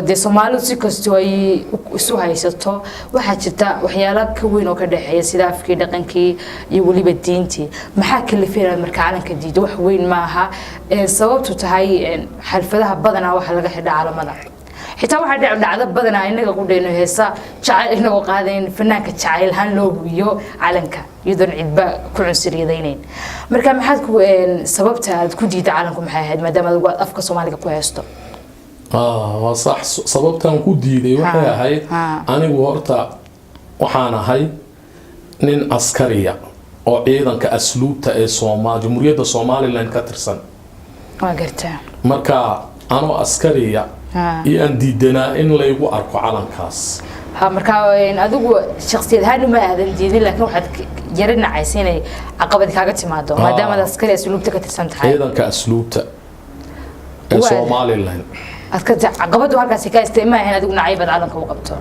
Dee Soomaalidu si kastoo ay isu haysato, waxaa jirta waxyaalo ka weyn oo ka dhexeeya, sida afkii, dhaqankii iyo weliba diintii. Maxaa kalifay inaad marka calanka diido? Wax weyn maaha. Sababtu tahay xalfadaha badanaa waxaa laga xidhaa calamada. Xitaa waxaa dhacda badanaa inaga qudhayno heesa jacayl inagoo qaadayn, fanaanka jacayl ahaan loo hubiyo calanka, iyadoon cidba ku cunsuriyadaynayn. Marka maxaad ku sababta aad ku diidda calanku maxay ahayd, maadaama adigu aad afka Soomaaliga ku heesto? Waa sax. Sababtaan ku diiday waxay ahayd, anigu horta waxaan ahay nin askariya oo ciidanka asluubta ee Jamhuuriyadda Somaliland ka tirsan. Waa gartaa. Marka anoo askariya iyo aan diidanaa in laygu arko calankaas. Ha, marka adigu shaksiyad ahaan uma aadan diidin, laakiin waxaad yara nacaysa inay caqabad kaaga timaado, maadaama aad askari asluubta ka tirsan tahay. Ciidanka asluubta ee Somaliland. Aad ka caqabadu halkaasi ka istay, ma ahayn adigu nacayb aad calanka u qabto.